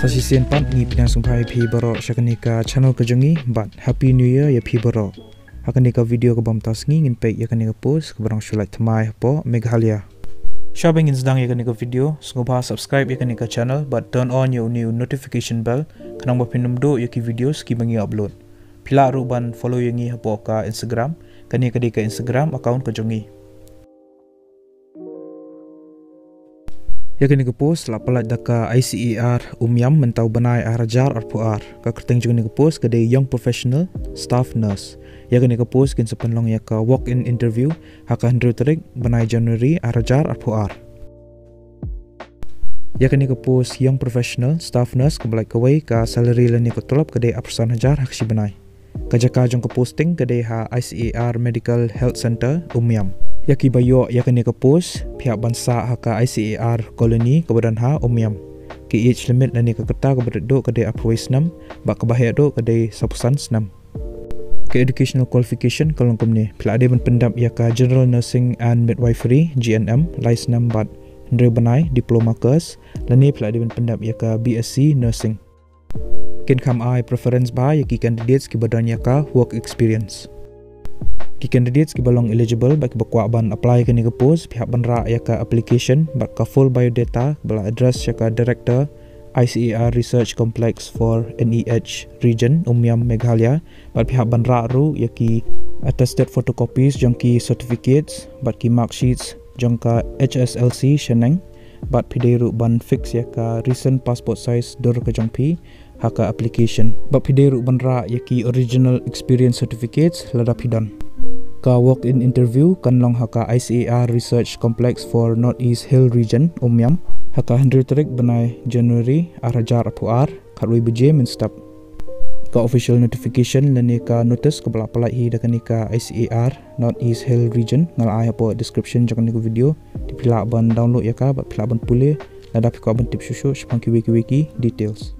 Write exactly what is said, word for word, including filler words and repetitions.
Sa shisien pat ngi pdiang sngewbha ïa phi baroh sha kane ka channel ka jong ngi bad Happy New Year ïa phi baroh. Ha kane ka video kaba mynta sngi ngin peit ïa kane ka post kaba dang shu lait thymmai hapoh Meghalaya. Shwa ba ngin sdang ïa kane ka video, sngewbha subscribe ïa kane ka channel bad turn on ïa une u notification bell khnang ba phin ym duh ïa ki videos kiba ngi upload. Phi lah ruh ban follow ïa ngi hapoh ka Instagram, kane ka dei ka Instagram account ka jong ngi. Ïa kane ka post la pyllait da ka I C A R Umiam mynta u bnai ar hajar arphew ar. Ka kyrteng jong kane ka post ka dei Young Professional Staff Nurse. Ïa kane ka post kin sa pynlong ïa ka walk-in interview ha ka hynriew tarik bnai January ar hajar arphew ar. Ïa kane ka post Young Professional Staff Nurse kaba lait kawei, ka salary lane ka tulop ka dei arphew san hajar ha ka shi bnai. Ka jaka jong ka posting ka dei ha I C A R Medical Health Centre Umiam. Ïa kiba ïoh ïa kane ka post phi hap ban sah ha ka I C A R Colony kaba don ha Umiam. Ka age limit lane ka rta kaba dep duh ka dei arphew wei snem bad kaba heh duh ka dei sawphew san snem. Ka educational qualification ka long kumne: phi la dei ban pyndep ïa ka General Nursing and Midwifery, G N M, lai snem bad hynriew bnai diploma course, lane phi la dei ban pyndep ïa ka B S C Nursing. Kin kham ai preference bha ïa ki candidates kiba don ïa ka work experience. Ki candidates kiba long eligible bad kiba kwah ban apply ïa kane ka post phi hap ban rah ïa ka application bad ka full biodata ba la address ïa ka Director I C A R Research Complex for N E H Region, Umiam, Meghalaya, bad phi hap ban rah ruh ïa ki attested photocopies jong ki certificates bad ki mark sheets jong ka H S L C shaneng, bad phi dei ruh ban fix ïa ka recent passport size dur ka jong phi ha ka application. Bad phi dei ruh ban rah ïa ki original experience certificates lada phi don. Ka walk-in interview kan long ha ka I C A R Research Complex for North East Hill Region, Umiam, ha ka hynriew tarik bnai January ar hajar arphew ar, khatwei baje mynstep. Ka official notification lane ka notice kaba la pyllait hi da kane ka I C A R North East Hill Region nga la ai hapoh description jong kane ka video. Te phi lah ban download ïa ka bad phi lah ban pule lada phi kwah ban tip shuh shuh shaphang kiwei kiwei ki details.